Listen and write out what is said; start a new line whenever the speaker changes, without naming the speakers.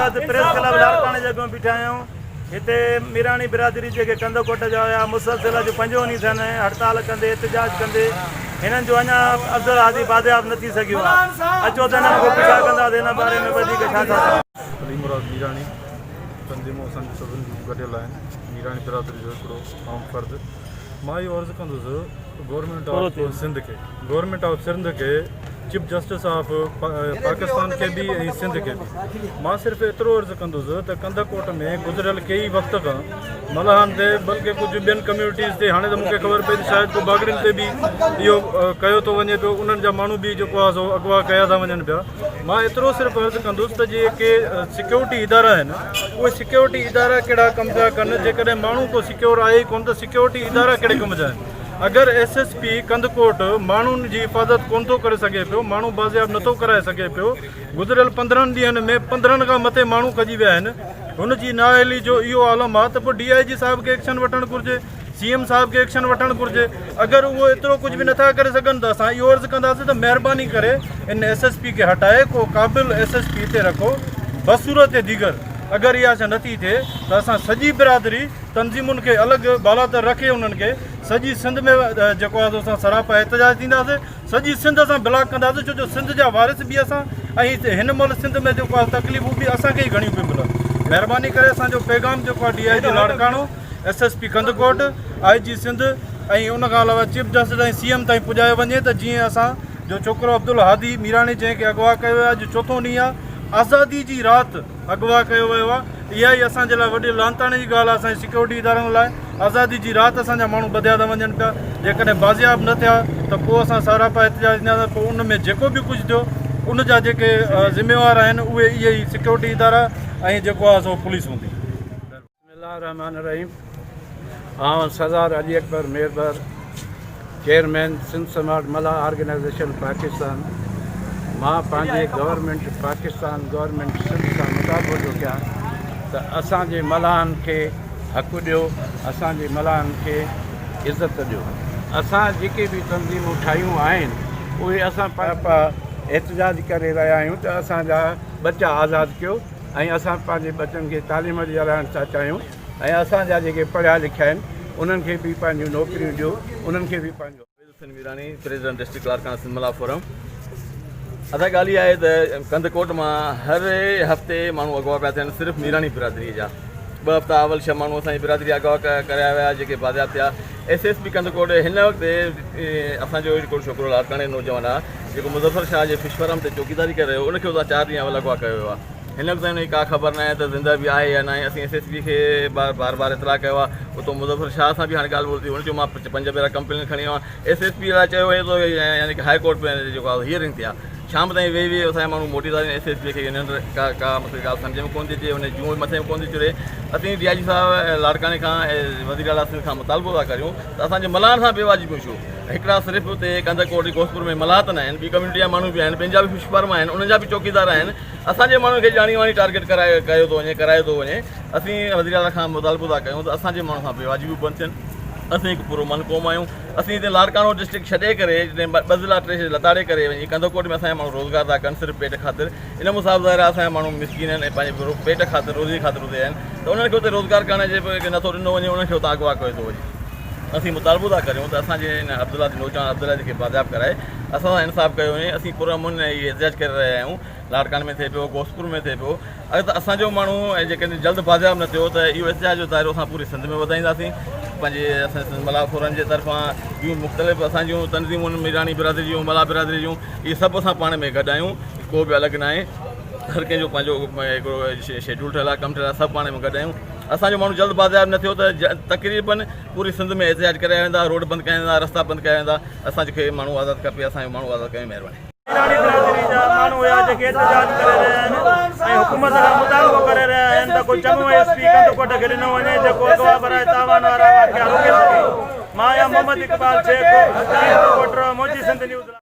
آباد press club لاڙڪاڻي جي اڳيان بيٺا آهيون هتي ميراڻي برادري جيڪي ڪنڌڪوٽ جا هيا مسلسل اڄ پنجون ڏينهن ٿين هڙتال ڪندي احتجاج ڪندي هنن جو اڃا افضل هادي بازياب نه ٿي سگهيو آهي اچو ته هنن کان پڇا ڪنداسين هن باري ۾ وڌيڪ ڇا ٿا چون.
علي مراد ميراڻي، تنظيمون اسان جون سڀني جون گڏيل آهن، ميراڻي برادري جو هڪڙو عام فرد مان اهو عرض ڪندس گورنمينٽ آف سنڌ کي گورنمينٽ آف سنڌ کي چيف جسٽس آف پاڪستان کي به ۽ سنڌ کي به مان صرف ايترو عرض ڪندس ته ڪنڌڪوٽ ۾ گذريل ڪيئي وقت کان ملاحن تي بلڪه ڪجهه ٻين ڪميونٽيز تي هاڻي ته مونکي خبر پئي ته شايد ڪو باگڙين تي به اهو ڪيو ٿو وڃي پيو انهن جا ماڻهو به جيڪو آهي سو اغوا ڪيا ٿا وڃن پيا مان ايترو صرف عرض ڪندس ته جيڪي سيڪيورٽي ادارا آهن اهي سيڪيورٽي ادارا ڪهڙا ڪم پيا ڪن جيڪڏهن ماڻهو ڪو سيڪيور آهي ئي ڪونه ته سيڪيورٽي ادارا ڪهڙي ڪم جا آهن اگر ايس ايس پي ڪنڌڪوٽ ماڻهن جي حفاظت ڪونه ٿو ڪري سگهي پيو، ماڻهو بازياب نٿو ڪرائي سگهي پيو، گذريل 15 ڏينهن ۾ 15 کان مٿي ماڻهو کڄي ويا آهن، هن جي نااهلي جو اهو عالم آهي ته پوء ڊي I جي صاحب کي ايڪشن وٺڻ گهرجي، سي ايم صاحب کي ايڪشن وٺڻ گهرجي، اگر اهو ايترو ڪجهه به نٿا ڪري سگهن ته اسان اهو عرض ڪنداسين ته مهرباني ڪري ان ايس ايس پي کي هٽائي ڪو قابل ايس ايس پي هتي رکو، بصورت ديگر اگر اها شيء نٿي ٿئي ته اسان سڄي برادري تنظيمن کي الڳ بالاتر رکي انهن کي سڄي سنڌ ۾ جيڪو آهي سو اسان سراپا احتجاج ٿينداسين سڄي سنڌ اسان بلاڪ ڪنداسين ڇو جو سنڌ جا وارث به اسان ۽ هن مهل سنڌ ۾ جيڪو آهي تڪليفون به اسان کي ئي گهڻيون پيون ملن مهرباني ڪري اسان جو پيغام جيڪو آهي ڊي I جي Larkana S S P Kandhkot I جي سنڌ ۽ ان کان علاوه چيف جسٽس ۽ سي ايم تائين پڄايو وڃي ته جيئن اسان جو ڇوڪرو عبدالهادي ميراڻي جنهن کي اغوا ڪيو ويو آهي اڄ چوٿون ڏينهن آهي آزادي جي رات اغوا ڪيو ويو آهي اها ئي اسان جي لاء وڏي لعنتاڻي جي ڳالهه آهي اسان جي سيڪيورٽي ادارن لاء آزادي جي رات اسان جا ماڻهو ٻڌيا ٿا وڃن پيا جيڪڏهن بازياب نه ٿيا ته پوء اسان سراپا احتجاج ڏينداسين پوء ان ۾ جيڪو به ڪجهه ٿيو ان جا جيڪي ذميوار آهن اهي اهي ئي سيڪيورٽي ادارا ۽ جيڪو آهي سو پوليس هوندي.
بسم الله الرحمٰن الرحيم آئون Sardar Ali Akbar Mirbar chairman Sindh smart Mallah organisation Pakistan مان پنهنجي گورنمينٽ پاڪستان گورنمينٽ سنڌ سان مطالبو ٿو ڪيان ته اسان جي ملاحن کي حق ڏيو اسان جي ملاحن کي عزت ڏيو اسان جيڪي به تنظيمون ٺاهيون آهن اهي اسان احتجاج ڪري رهيا آهيون ته اسان جا ٻچا آزاد ڪيو ۽ اسان پنهنجي ٻچن کي تعليم ڏيارائڻ ٿا چاهيون ۽ اسان جا جيڪي پڙهيا لکيا آهن انهن کي به پنهنجون نوڪريون ڏيو انهن کي به پنهنجو.
Faiz Hussain Mirani, president district Larkana Sindh Mallah forum, ادا ڳالهه اها آهي ته ڪنڌڪوٽ مان هر هفتي ماڻهو اغوا پيا ٿين صرف ميراڻي برادري جا ٻه هفتا اول ڇهه ماڻهو اسان جي برادري جا اغوا ڪرايا ويا جيڪي بازياب ٿيا ايس ايس پي ڪنڌڪوٽ هن وقت اسان جو هڪڙو ڇوڪرو لاڙڪاڻي جو نوجوان آهي جيڪو مظفر شاهه جي فش فارم تي چوڪيداري ڪري رهيو هو ان کي اتان چار ڏينهن اول اغوا ڪيو ويو آهي هن وقت تائين ان جي ڪا خبر ناهي ته زنده به آهي يا ناهي اسين ايس ايس پي کي بار بار اطلاع ڪيو آهي اتو مظفر شاهه سان به هاڻي ڳالهه ٻولهه ٿي هن چيو مان پنج ڀيرا ڪمپلين کڻي آيو آهيان ايس ايس پي لاء چيو وڃي ٿو يعني ڪه هاء ڪورٽ ۾ جيڪو آهي هيئرنگ ٿي آهي شام تائين ويهي ويهي اسان جا ماڻهو موٽي ٿا اچن ايس ايس پي کي ننڊ ڪا ڪا مطلب ڳالهه سمجهه ۾ ڪونه ٿي اچي ان جون به مٿي ۾ ڪونه ٿي چڙهي اسين ڊي I جي صاحب لاڙڪاڻي کان ۽ وزير اعليٰ سنڌ کان مطالبو ٿا ڪريون ته اسان جي ملاحن سان بيواجبيون ڇو هڪڙا صرف اتي ڪنڌڪوٽ غوثپور ۾ ملاح ته نه آهن ٻي ڪميونٽي جا ماڻهو به آهن ٻين جا به فش فارم آهن انهن جا به چوڪيدار آهن اسان جي ماڻهن کي ڄاڻي واڻي ٽارگيٽ ڪرايو ڪيو ٿو وڃي ڪرايو ٿو وڃي اسين وزير اعليٰ کان مطالبو ٿا ڪيون ته اسان جي ماڻهن سان بيواجبيون بند ٿين اسين هڪ پورو من قوم آهيون اسين هتي لاڙڪاڻو ڊسٽرڪٽ ڇڏي ڪري جڏهن ٻه ضلعا ٽي لتاڙي ڪري وڃي ڪنڌڪوٽ ۾ اسان جا ماڻهو روزگار ٿا ڪن صرف پيٽ خاطر ان مصاب ظاهر آهي اسان جا ماڻهو مسڪين آهن ۽ پنهنجي پيٽ خاطر روزي خاطر اتي آهن ته انهن کي اتي روزگار ڪرڻ جي نٿو ڏنو وڃي انهن کي اتان اغوا ڪيو ٿو وڃي اسين مطالبو ٿا ڪريون ته اسان جي هن عبدالله جي نوجوان عبدالله جي کي بازياب ڪرائي اسان سان انصاف ڪيو وڃي اسين پر امن هي احتجاج ڪري رهيا آهيون لاڙڪاڻي ۾ ٿئي پيو غوثپور ۾ ٿئي پيو اگر ته اسان جو ماڻهو جيڪڏهن جلد بازياب نه ٿيو ته اهو احتجاج جو دائرو اسان پوري سنڌ ۾ وڌائينداسين پنهنجي اسان سنڌ ملاح فورم جي طرفان ٻيون مختلف اسان جون تنظيمون ميراڻي برادري جون ملاح برادري جون اهي سڀ اسان پاڻ ۾ گڏ آهيون ڪو به الڳ ناهي هر ڪنهن جو پنهنجو هڪڙو شيڊول ٺهيل آهي ڪم ٺهيل آهي سڀ پاڻ ۾ گڏ آهيون اسان جو ماڻهو جلد بازياب نه ٿيو ته تقريبن پوري سنڌ ۾ احتجاج ڪرايا ويندا روڊ بند ڪيا ويندا رستا بند ڪيا ويندا اسان کي ماڻهو آزاد کپي اسان جو ماڻهو آزاد ڪيو مهرباني.
ايراني برادري جا ماڻهو هيا جيڪي احتجاج ڪري رهيا آهن ۽ حڪومت کان مطالبو ڪري رهيا آهن ته ڪو چڱو ايس پي ڪنڌڪوٽ کي ڏنو وڃي جيڪو اغوا براء تاوان وارا واقعا روڪي سگهي. مان آهيان محمد اقبال شيخ، ڪنڌڪوٽ، موجي سنڌ نيوز لاء.